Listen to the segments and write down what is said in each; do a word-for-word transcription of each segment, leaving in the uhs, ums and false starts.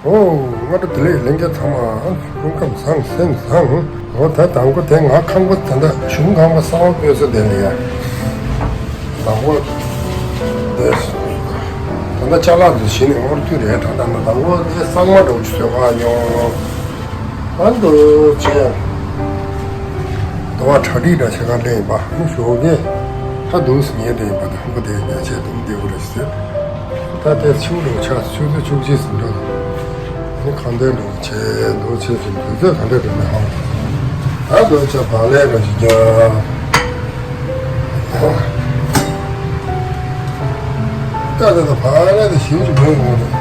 ཨོ། སྔ་དྲོ་བདེ་ལེགས། ལྷན་རྒྱས་ཚང་མ་སྐུ་ཁམས་བཟང་སེམས་བཟང་། ཨོ། ད་དང་པོ་དེ་ང་ཁང་པ་དེ་འདྲ་གཞུང་ཁང་པ་གསར་པ་སྤོས་ས་དེ་ལ་ཡ། དང་པོ་དེ་ད་ལྟ་ཅ་ལག་དེ་གཞི་ནས་དངོས་བརྒྱུད་རེད། ད་ལྟ་ན་དང་པོ་དེ་གཙང་མ་འདྲ་བོ་ཅིག་བཟོས་ག་ཡོང་། ཨ་འདུག་བྱས། དོ་བ་གྲ་སྒྲིག་འདྲ་བྱེད་ག་སླེབས་ཡིན་པ། ཨ་ཞོགས་ཀས་ད་འདུག་སེ་ཉལ་བསྡད་ཡིན་པ། དང་པོ་དེ་ཉལ་ཆས་འདུག་བདེ་པོ་རེད་ཟེར། ད་དེ་ཆུ་འགྲོ་ཆ་ཆུ་ཚོད་བཅུ་གཅིག་ཙམ་འགྲོ། ཨ་ནི་ཁ་འདོན་འགྲོ་བྱས་འདུག་བྱས་ཙམ་དུས་ཚོད་ག་འདྲ་འགྲོ་མིན་ཧ་གོ། ད་འདུག་བྱས་བག་ལེབ་འདྲ་ཞིག་རྒྱག་ད་ད་ད་བག་ལེབ་དེ་ཞིམ་ཞིག་འདོན་དགོས་འདུག་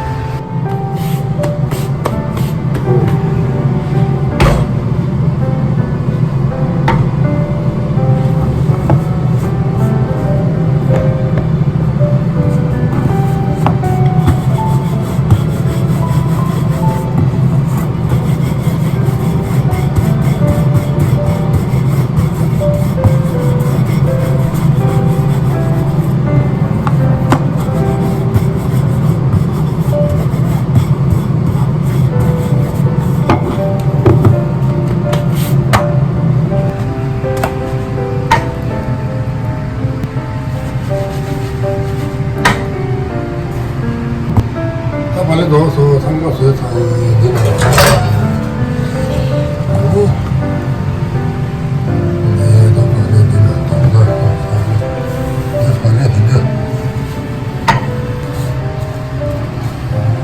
ད་བག་ལེབ་རྡོག་སོ་ཚང་མ་བཟོས་ཚར་ཡིན། འདི་ནང་ལ་ཨོ། འདི་ད་བག་ལེབ་འདི་ནང་ད་ད་ད་བག་ལེབ་འདི་འདྲ།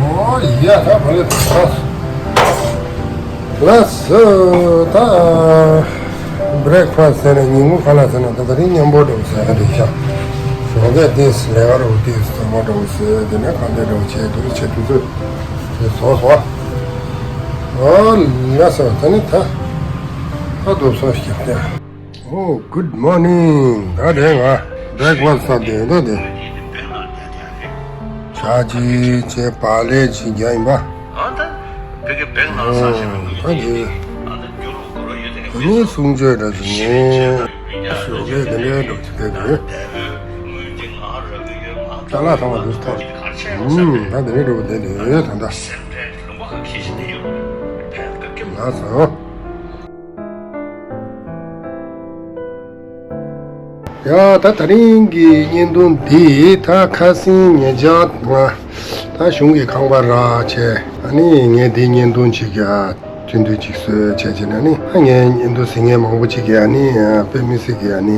ཨོ་ཡ། ད་བག་ལེབ་ད། ལགས་སོ། ད་བྷི་རེག་ཕ་སི་ཟེར་ནས་ཉིན་གུང་ཁ་ལག་ཟེར་ན་ད་དེ་རིང་མཉམ་པོ་འདྲ་བོ་ཟེར་ཡ་རེད་ཤག་ཞོགས་ཀས་ཏོག་ཙམ་ལས་ཀ་རོ་ཏོག་ཙམ་ཐོག་མ་འདྲ་བོ་ཟེར། དེ་ནས་ཁ་འདོན་འདྲ་བོ་བྱས་འདུག་བྱས་དུས་ཚོད་དེ་བཟོ་སོང་། ཨོ་ལགས་སོ། ད་ནི་ད་ད་འདུག་སོང་ཞིག་སྟེ། ཨོ། Good morning། ད་དེ་ང་བྷི་རེག་ཕ་སི་ཟ་བསྡད་ཡོད། ད་དེ་ཇ་ཅིག་བྱས་བག་ལེབ་ཅིག་རྒྱག་ཡིན་པ། ཨ་ད་བོད་ཀྱི་བེང་ནང་ས་ཞིག་ཨོ། ད་དེ་ཨ་ད་རྒྱུ་རུ་གོ་རོ་ཡོད་དེ། ཨ་ནི་གསུང་ཆོས་འདྲ་ཞིག་ནས་ཞོགས་ཀས་དེ་འདྲའི་འགྲོ་ཅིག་བསྡད་དེ། ཅ་ལག་ཚང་མ་འདུག་ཐོག་ཨུམ། ད་དེ་འདྲའི་འགྲོ་བསྡད་དེ་ད་ལྟ། ལགས་སོ། ཡ། ད་དེ་རིང་གི་བརྙན་ཐུང་འདི་ད་ཁ་སང་ཉེ་ཆར་ང་ད་གཞུང་གི་ཁང་པ་རག་བྱས། ཨ་ནི་ངས་འདི་བརྙན་ཐུང་ཅིག་ཡ་ཐུང་ཐུང་ཅིག་བཟོས་བྱས་བྱས་ནས། ཨ་ནི་ངས་བརྙན་ཐུང་གཟིགས་མཁན་མང་པོ་ཅིག་གིས་ཨ་ནི་དཔེ་མི་སྲིད་ཀྱི་ཨ་ནི་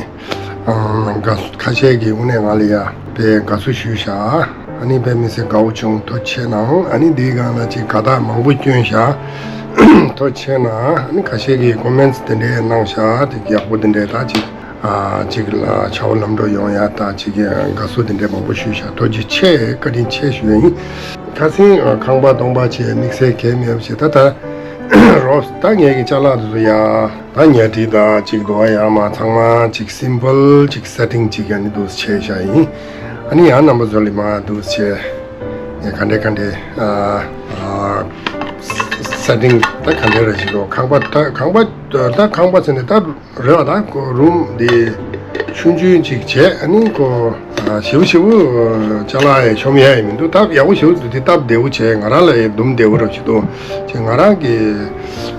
དགའ། ཁ་ཤས་ཀྱིས་དངོས་གནས་ང་ལ་ཡ་དཔེ་དགའ་བསུ་ཞུས་ཤག་ཨ་ནི་དཔེ་མི་སྲིད་དགའ་བོ་བྱུང་། ཐུགས་རྗེ་ཆེ་གནང་། ཨ་ནི་འདིའི་སྒང་ལ་ཅིག་དགའ་རྟགས་མང་པོ་བསྐྱོན་ཤག་ཐུགས་རྗེ་ཆེ་གནང་། ཨ་ནི་ཁ་ཤས་ཀྱིས་ཀོ་མེན་ཊི་དེ་འདྲའི་གནང་ཤག་དེ་ཡག་པོ་དེ་འདྲའི་ད་ཅིག་ཨ་ཅིག་ལ་ཆར་པ་ལམ་འགྲོ་ཡོང་ཡ། ད་ཅིག་དགའ་བསུ་དེ་འདྲའི་མང་པོ་ཞུས་ཤག་ཐུགས་རྗེ་ཆེ། བཀའ་དྲིན་ཆེ་ཞུ་ཡ་ཡིན། ཁ་སང་ཨ་ཁང་པ་སྟོང་པ་བྱས། དམིགས་བསལ་གང་ཡང་མེད་པ་བྱས། ད་ད་རོབ་ད་ངེད་ཀྱི་ཅ་ལག་དེ་ཚོ་ཡ། ད་ཉལ་ཁྲི་དང་ཅིག་དོ་བ་ཡ་མ་ཚང་མ་ཅིག་སིམ་པལ་ཅིག་སེ་ཊིང་ཅིག་ཨ་ནི་འདུག་སེ་བྱས་བཞག་ཡིན། ཨ་ནི་ཡང་རྣམ་པ་ཚོ་ལ་མར་འདུག་སེ་བྱས། ངས་ག་འདྲས་ག་འདྲས་ཨ་ཨ་སེ་ཊིང་ད་ག་འདྲས་རེ་བྱེད་དོ། ཁང་པ་ད་ཁང་པ་ད་ཁང་པ་ཟེར་ནས་ད་རེད་བ། ད་ཁོ་རུམ་འདི་ཆུང་ཆུང་ཅིག་བྱས། ཨ་ནི་ཁོ་ཞེ་པོ་ཞེ་པོ་ཅ་ལག་ཡང་ཤོམ་ཡ་ཡང་མི་འདུག་སྟབས་ཡག་པོ་ཞེ་པོ་འདུག་དེ་སྟབས་བདེ་པོ་བྱས། ང་རང་ལ་ཡང་འདུམ་བདེ་པོ་རབ་ཞིག་འདུག་ཅེས་ང་རང་གིས་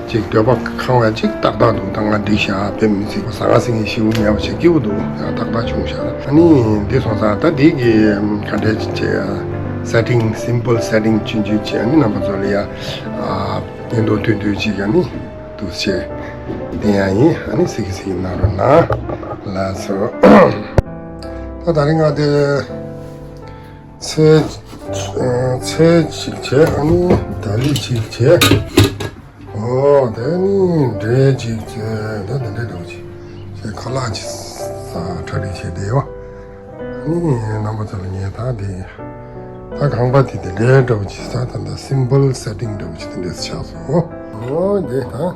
ཅིག་འདོད་པ་ཁེངས་པ་ཅིག་ཏག་ཏག་འདུག་ད་ང་འགྲིག་ཤག་དཔེ་མི་སྲིད་ཟང་ངེ་ཟིང་ངེ་ཞེ་པོ་མེད་པ་ཞིག་སྐྱིད་པོ་འདུག་ཡང་ཏག་ཏག་བྱུང་ཤག་ཨ་ནི་འདི་སོང་ཙང་ད་འདི་གི་ག་འདྲས་ཅིག་བྱས་ཡ། སེ་ཊིང་སིམ་པལ་སེ་ཊིང་ཆུང་ཆུང་བྱས། ཨ་ནི་རྣམ་པ་ཚོ་ལ་ཡ་ཨ་བརྙན་ཐུང་ཐུང་ཐུང་ཅིག་ཨ་ནི་འདུག་སེ་བསྟན་ཡ་ཡིན། ཨ་ནི་གཟིགས་གཟིགས་གནང་རོགས་གནང་། ལགས་སོ། ད་དེ་རིང་ང་དེ་ཚལ་ཚལ་ཅིག་བྱས། ཨ་ནི་ད་ལི་ཅིག་བྱས། ཨོ་དེ་ནི་འབྲས་ཅིག་བྱས། ད་དེ་འདྲའི་འདྲ་བོ་ཅིག་བྱས། ཁ་ལག་ཅིག་ཟ་གྲ་སྒྲིག་བྱས་བསྡད་ཡོད། ཨ་ནི་རྣམ་པ་ཚོ་ལ་ངས་ད་དེ་ད་ཁང་པ་དེ་དེ་འདྲའི་འདྲ་བོ་ཅིག་ཟ། ད་ད་སིམ་པལ་སེ་ཊིང་འདྲ་བོ་ཅིག་དེ་འདྲས་ཆགས་སོང་། ཨོ་དེ་ད།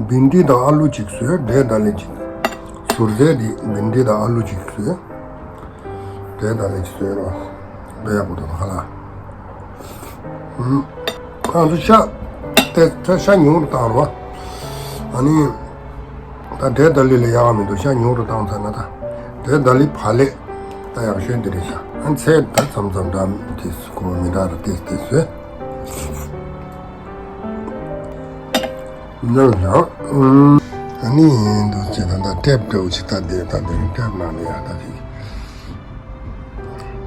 བིན་ཌི་དང་ཨ་ལུ་ཅིག་བཟོས། འབྲས་དང་ལེན་ཅིག་ཟུར་ཟས་འདི་བིན་ཌི་དང་ཨ་ལུ་ཅིག་བཟོས། འབྲས་དང་ལེན་ཅིག་བཟོས་རོགས། དཔེ་ཡག་པོ་འདུག་ཧ་ལ། ཨུམ། ང་ཚོ་ཤ་དེ་ད་ཤ་ཉུང་རུ་བཏང་རོགས། ཨ་ནི། ད་འབྲས་ལྡ་ལི་ལས་ཡག་མི་འདུག་ཤ། ཉུང་རུ་བཏང་ཚར་ན་ད། འབྲས་ལྡ་ལི་བག་ལེབ་ད་ཡག་ཤོས་འདི་རེད་ཤ། ཨ་ཚལ་ད་མཚམས་མཚམས་འདྲ་དེ་ཁོ་མི་འདྲ་རུ་ཏོག་ཙམ་བཟོས། ནང་ལ་ཨ་ནི་འདུག་ཅེས་ད་ད་ཊེབ་འདྲ་བོ་ཅིག་ད་དེ་ད་དེ་ཊེབ་ནང་ནས་ཡག་ད་དེ་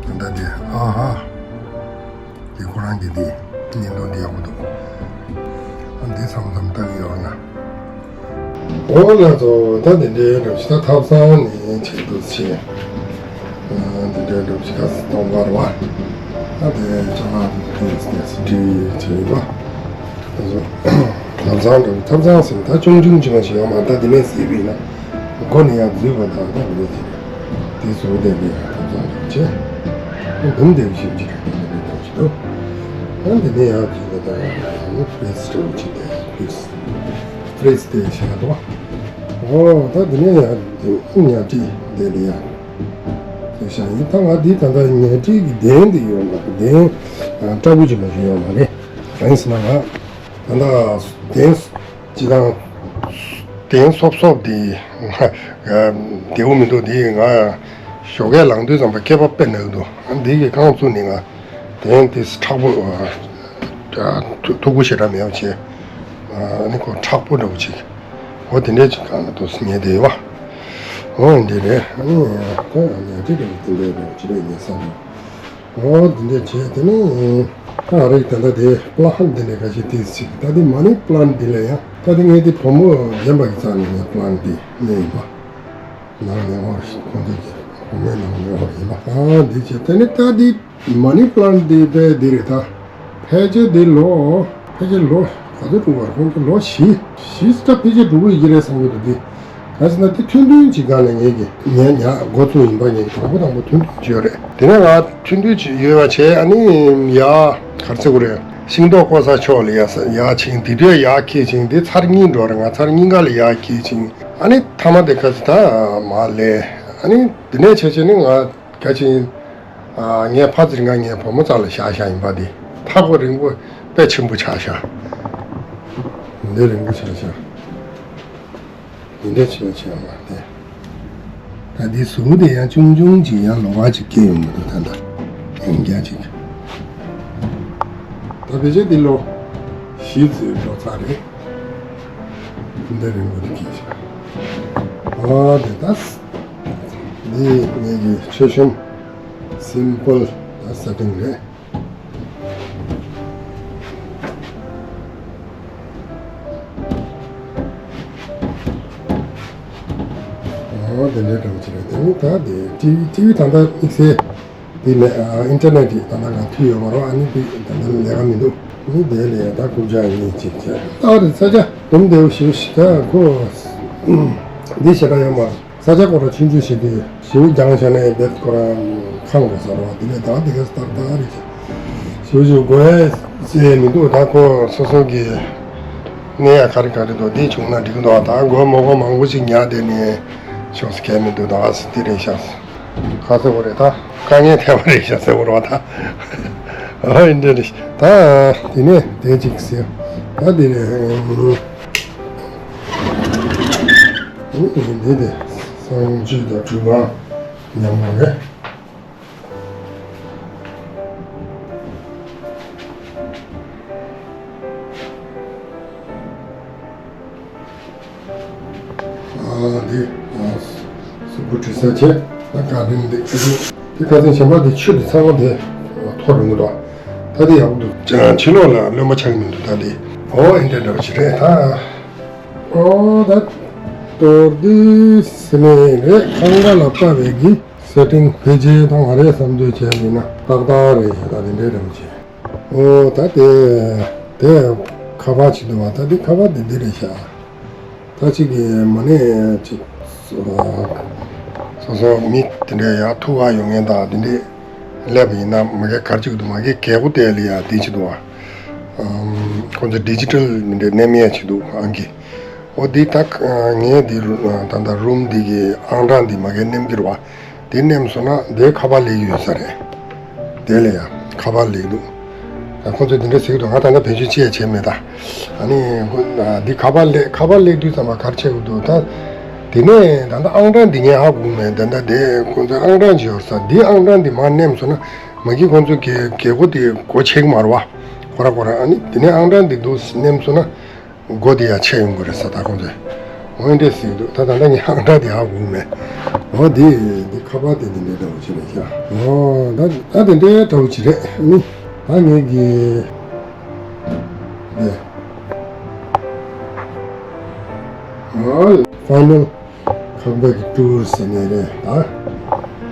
ད་ད་དེ་ཨ་ཧ། དེ་ཁོ་རང་གི་དེ་བརྙན་ཐུང་དེ་ཡག་པོ་འདུག་ཨ་འདི་མཚམས་མཚམས་ལྟ་གི་ཡོད་ན། འོ་ལགས་སོ། ད་དེ་འདྲའི་འགྲམ་ཞིག་ད་ཐབ་ཚང་ནས་ཆེད་དུ་ཆེ། ཨ་འདི་འདྲའི་འགྲམ་ཞིག་ད་སྟོང་པར་བ། ད་དེ་ཅ་ལག་དེ་དེ་དེ་བྱེད་པ། ཐབ་ཚང་འགྲམ་ཐབ་ཚང་ཟེར་ད་ཆུང་ཆུང་ཅིག་མ་ཞིག་ཡོད་མ། ད་དེ་ནས་གཟིགས་པས་ན་སྒོ་ནས་ཡར་འཛུལ་བ་དང་ད་དེ་འདྲ་དེ་དེ་བཟོ་བསྡད་པའི་ཐབ་ཚང་འགྲམ་ཆེ། འདུམ་བསྡད་ཞིབ་ཅིག་ད་དེ་འདྲ་འགྲམ་ཞིག་འདུག་ཨ་འདི་ནས་ཡར་འཛུལ་བ་དང་ཡང་ནི་ཕི་རིས་འདྲ་བོ་ཅིག་དེ་ཕི་རིས། ཕི་རིས་དེ་བྱས་འདུག་ཨོ་ད་དེ་ནས་ཡང་དེ་ཉལ་ཁྲི་དེ་ལ་ཡང་དེ་བྱ་ཡིན། ད་ང་འདི་ད་ལྟ་ཉལ་ཁྲི་གི་གདན་དེ་ཡོད་མ་རེད། གདན་སྐྲག་པོ་ཅིག་མ་ཞིག་ཡོད་མ་རེད། གང་ཡིན་ཟེར་ན་ང་ད་ལྟ་གདན་སྤྱི་དང་གདན་སོབ་སོབ་དེ་བདེ་པོ་མི་འདུག་དེ་ང་ཞོགས་ཀས་ལངས་དུས་ཙམ་པ་སྐེད་པ་དཔེ་ན་གི་འདུག་འདི་གི་རྐང་བཙུགས་ནས་ང་གདན་དེ་མཁྲེགས་པོ། ཨ་མཐུག་པོ་ཞེ་དྲག་མེད་པ་བྱས། ཨ་ནི་ཁོ་མཁྲེགས་པོ་འདྲ་བོ་ཅིག་འོ་དེ་འདྲས་ཅིག་གང་ལ་འདུག་ཉལ་བསྡད་ཡོད་པ། འོ་འདི་རེད། ཨ་ནི་ཁོ་ཡང་ཉལ་ཁྲི་འདྲ་བོ་དེ་འདྲས་རེད་ཅི་རེད་ཉལ་ས་རེད། འོ་དེ་འདྲས་བྱས་དེ་ནི་ཨ་རིག་ད་ལྟ་དེ་པི་ལན་དེ་འདྲས་ཁ་ཤས་ཏིས་ཅིག་ད་དེ་མ་ནི་པི་ལན་དེ་ལ་ཡང་ད་དེ་ངས་དེ་བུ་མོ་རྒན་པ་གི་རྩ་ནས་ངས་པི་ལན་དེ་གནས་ཡིན་པ། ནང་ནས་འོར་ཁོང་ཚོ་གི་བུ་མོའི་ནང་ནས་འོར་ཡིན་པ། ཨ་འདི་བྱས་དེ་ནི་ད་དེ། མ་ནི་པི་ལན་དེ་དཔེ་འདི་རེད་ད། ཕལ་ཆེར་འདི་ལོ། ཕལ་ཆེར་ལོ་ག་ཚོད་འགྲོ་བར་ཁོང་ཚོ་ལོ་བཞི། བཞི་ཙམ་ཕལ་ཆེར་འགྲོ་གི་ཡིན་རེད་བསམ་གྱི་འདུག་འདི། ག་ཟེར་ན་དེ་ཐུང་ཐུང་ཅིག་སྒང་ནས་ངེད་ཀྱི་ཉལ་ཉལ་འགོ་བཙུགས་ཡིན་པ། ངེད་ཀྱི་དང་པོ་དང་པོ་ཐུང་ཐུང་ཅིག་ཡོད་རེད། དེ་ནས་ང་ཐུང་ཐུང་ཅིག་ཡོད་པ་བྱས། ཨ་ནི་ཡ་ག་རེ་ཟེར་དགོས་རེད། ཤིང་ཏོག་བརྐོ་ས་ཕྱོགས་ལ་ཡ་ས་ཡར་ཕྱིན། དེ་དུས་ཡར་འཁྱེར་ཕྱིན། དེ་ཚར་གཉིས་འགྲོ་རེད། ང་ཚར་གཉིས་ཀ་ལ་ཡར་འཁྱེར་ཕྱིན། ཨ་ནི་མཐའ་མ་དེ་ག་ཚོད་ད་མར་ལས། ཨ་ནི་དེ་ནས་བྱས་བྱས་ནི་ང་ག་ཅིག་ཨ་ངས་ཕར་ཚུར་ང་ངའི་བུ་མོ་རྩ་ལ་བཞག་བཞག་ཡིན་པ་འདི། ཐག་པ་རིང་པོ་དཔེ་ཆེན་པོ་ཆགས་ཤག་འདི་རིང་པོ་ཆགས་ཤག་འདི་འདྲ་བྱས་བྱས་ཡོང་བ་དེ། ད་འདི་ཟུར་དེ་ཡང་ཆུང་ཆུང་ཅིག་ཡང་ལོགས་ཀ་ཅིག་སྐྱེས་ཡོང་གི་འདུག་ད་ལྟ་ཡང་བསྐྱར་ཅིག་ད་ཕལ་ཆེར་འདི་ལོ་བཞི་ཙམ་འགྲོ་ཚར་རེད། འདི་རིང་པོ་འདི་སྐྱེས་ཤག་ཨ་དེ་ད། འདི་ངེད་ཀྱི་མཆོད་གཤོམ་སིམ་པལ་ད་སེ་ཊིང་རེད། འོ་དེ་འདྲའི་འདྲ་བོ་ཅིག་རེད། དེ་ནི་ད་དེ་ཊི་བི་ཊི་བི་ད་ལྟ་དམིགས་བསལ་དེ་ལས་ཨ་ཨིན་ཊར་ནེཊ་དེ་ད་ལྟ་ང་མཐུད་ཡོད་མ་རེད། ཨ་ནི་དེ་ད་ལྟ་ལས་ཀ་མི་འདུག་ནི་དེ་ལས་ད་རྐུབ་ཀྱག་གཉིས་ཅིག་བྱས། ད་རེད། ས་ཆ་དུམ་བདེ་བོ་ཞིག་ཞིག་ད་ཁོ་འདི་ཞེ་དྲག་ཡོད་མ་རེད། ས་ཆ་ཁོ་རང་ཆུང་ཆུང་ཞིག་དེ་ཞེ་པོ་རྒྱང་བཞག་ནས་རྦད་ཁོ་རང་ཁང་དགོས་ས་རེད་བ། དེ་ནས་ད་དེ་ག་ས་ཏག་ཏག་རེད། ཞེ་པོ་ཞིག་དགོས་ཡས་མི་འདུག་ད་ཁོ་སོ་སོ་གི་གནས་ཡ་ག་རེ་ག་རེ་འདུག་འདི་བྱུང་ན་འགྲིག་གི་འདུག་ད་སྒོར་མོ་སྒོར་མང་པོ་ཞིག་ཉར་བསྡད་ནས་ཆོག་ས་གང་མི་འདུག་ད་ཨ་སི་དེ་རེད་ཤག་ག་ཚོད་དགོས་རེད། ད་དཀའ་ངལ་འཕྲད་པ་རེད་ཤག་ཟེར་བ་རེད་བ། ད་ཨ་འདི་རེད། ད་དེ་ནས་དེ་གཅིག་ཟེར། ད་དེ་རེད། འདི་དེ་གསང་སྤྱོད་དང་གྲུབ་དབང་ཉམས་པ་རེད། ཨ་འདི་ཨ་གཟུགས་པོ་འཁྲུད་ས་བྱས། ད་ག་རེ་འདི་ཆུ་འདི་ཁ་སང་གཞན་པ་འདི་ཆུ་འདི་ཚང་མ་དེ་ཐོ་རུ་འདུག་ད་དེ་ཡག་པོ་འདུག་ཕྱི་ལོགས་ལ་རློན་པ་ཆགས་ཀྱི་མི་འདུག་ད་དེ་འོ་ཨེ་འདྲ་འདྲ་བ་ཞིག་རེད་ད། ཨོ་ད་དོར་དུས་སེ་མེད་རེད། ཁང་པ་ལ་བཏབ་པའི་གི་སེ་ཊིང་ཕལ་ཆེར་ད་ང་རས་བསམ་ཚུལ་བྱས་ཡིན་ན་ཏག་ཏག་རེད་ཤག་ད་དེ་འདྲའི་འདྲ་བོ་བྱས། ཨོ་ད་དེ་དེ་ཁ་པར་བྱེད་འདུག་བ། ད་དེ་ཁ་པར་དེ་འདི་རེད་ཤག་ད་ཅིག་གི་མ་ནས་ཅིག་སོ་སོ་མི་དེ་འདྲའི་ཡར་ཐུག་ག་ཡོང་མཁན་དང་དེ་འདྲའི་སླེབས་པ་ཡིན་ན་མ་གི་ག་རེ་བྱེད་ཀྱི་འདུག་མ་གི་རྒྱལ་པོ་དེ་ལ་ཡ་དེ་བྱེད་འདུག་བ། ཁོ་ཚོ་ཌི་ཇི་ཊལ་མི་འདྲའི་མནན་ཡ་བྱེད་འདུག་ཨང་ཀི། ཨོ་འདི་ད་ངས་འདི་ད་ད་རུམ་འདི་གི་ཨང་གྲངས་འདི་མ་གི་མནན་གྱི་རེད་བ། དེ་མནན་སོང་ན་དེ་ཁ་པར་སླེབས་ཀྱི་ཡོད་ས་རེད། དེ་ལ་ཡང་ཁ་པར་སླེབས་འདུག་ད་ཁོ་ཚོས་དེ་འདྲ་ཟེར་གྱི་འདུག་ང་ད་ལྟ་བེད་སྤྱོད་ཅི་ཡང་བྱས་མེད་ད། ཨ་ནི་ཁོ་འདི་ཁ་པར་སླེབས་ཁ་པར་སླེབས་དུས་ཙམ་པ་ག་རེ་བྱེད་དགོས་འདུག་ད་ དེ་ནས་ད་ལྟ་ཨང་གྲངས་འདི་ངས་ཧ་གོ་མེད། ད་ལྟ་དེ་ཁོང་ཚོའི་ཨང་གྲངས་ཅིག་ཡོད་ས། འདི་ཨང་གྲངས་འདི་མར་མནན་སོང་ན་མ་གི་ཁོང་ཚོའི་རྒྱལ་རྒྱལ་སྒོ་དེ་སྒོ་ཕྱེ་གི་མ་རེད་བ། ཁོ་ར་ཁོ་ར། ཨ་ནི་དེ་ནས་ཨང་གྲངས་འདི་འདུག་མནན་སོང་ན་སྒོ་དེ་ཡར་ཕྱེ་ཡོང་གི་རེད་ས། ད་ཁོང་ཚོས་འོ་འདྲས་ཟེར་གི་འདུག་ད་ད་ལྟ་ངས་ཨང་གྲངས་དེ་ཧ་གོ་མེད། འོ་དེ་འདི་ཁ་པར་དེ་འདི་འདྲས་འདྲ་བོ་ཅིག་རེད་ཤག་འོ་ད་ད་དེ་འདྲས་འདྲ་བོ་ཅིག་རེད། ཨ་ནི་ད་ངས་གི་འདི་འོ་ཕའི་ནལ་ཁང་པའི་ཊུར་ཟེར་ནས་རེད་ད།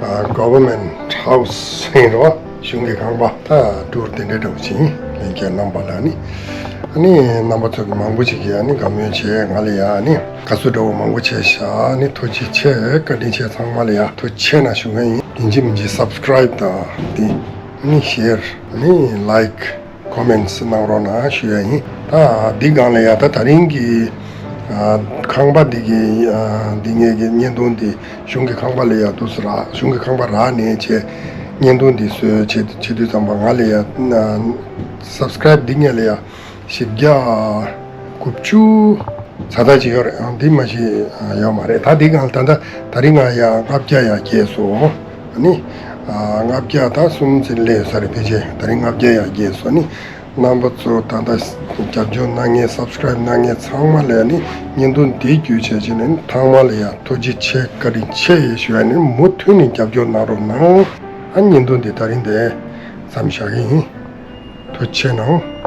ཨ་Government House ཡིན་རོ། གཞུང་གི་ཁང་པ། ད་ཊུར་དེ་འདྲའི་འདྲ་བོ་ཅིག་ཡིན། ལྷན་རྒྱས་རྣམ་པ་ལ་ནི། ཨ་ནི་རྣམ་པ་ཚོ་གི་མང་པོ་ཅིག་གིས་ཨ་ནི་དགའ་མོས་བྱས། ང་ལ་ཡ་ཨ་ནི་དགའ་བསུ་འདྲ་བོ་མང་པོ་བྱས་ཤག་ཨ་ནི་ཐུགས་རྗེ་ཆེ། བཀའ་དྲིན་ཆེ། ཚང་མ་ལ་ཡ་ཐུགས་རྗེ་ཆེ་གནང་ཞུ་མཁན་ཡིན། ཡིན་གཅིག་མིན་གཅིག་སབ་སི་ཀ་རའིབ་དང་དེ་ཨ་ནི་ཤེར་ཨ་ནི་ལའིཀ་ཀོ་མེན་ཊི་གནང་རོགས་གནང་ཞུ་ཡ་ཡིན། ད་འདི་སྒང་ལ་ཡ་ད་ད་རིང་གི་ཨ་ཁང་པ་འདི་གི་ཨ་འདི་ངས་ཀྱི་བརྙན་ཐུང་འདི་གཞུང་གི་ཁང་པ་ལ་ཡ་འདུག་སེ་རག་གཞུང་གི་ཁང་པ་རག་ནས་བྱས་བརྙན་ཐུང་འདི་བཟོས་བྱས་བྱེད་དུས་ཙམ་པ་ང་ལ་ཡ་སབ་སི་ཀ་རའིབ་འདི་ངས་ལ་ཡ་བཞི་བརྒྱ་དགུ་བཅུ་ཙམ་ཅིག་ཡོད་རེད། ཨ་འདི་མ་གཞི་ཡོད་མ་རེད། ད་འདི་སྒང་ལ་ད་ད་ད་རིང་ང་ཡ་ལྔ་བརྒྱ་ཡ་བརྒལ་སོང་། ཨ་ནི་ཨ་ལྔ་བརྒྱ་དང་གསུམ་ཙམ་སླེབས་ས་རེད། ཕལ་ཆེར་ད་རིང་ལྔ་བརྒྱ་ཡ་བརྒལ་སོང་། ཨ་ནི་རྣམ་པ་ཚོ་ད་ལྟ་རྒྱབ་སྐྱོར་གནང་མཁན་སབ་སི་ཀ་རའིབ་གནང་མཁན་ཚང་མ་ལ་ཨ་ནི་བརྙན་ཐུང་འདི་བརྒྱུད་བྱས་བྱས་ནས་ཚང་མ་ལ་ཡ་ཐུགས་རྗེ་ཆེ་བཀའ་དྲིན་ཆེ་ཞུ་ཡ་ནི་མུ་མཐུད་ནས་རྒྱབ་སྐྱོར་གནང་རོགས་གནང་། ཨ་བརྙན་ཐུང་འདི་ད་རིང་འདི་མཚམས་བཞག་གི་ཡིན། ཐུགས་རྗེ་ཆེ་གནང་།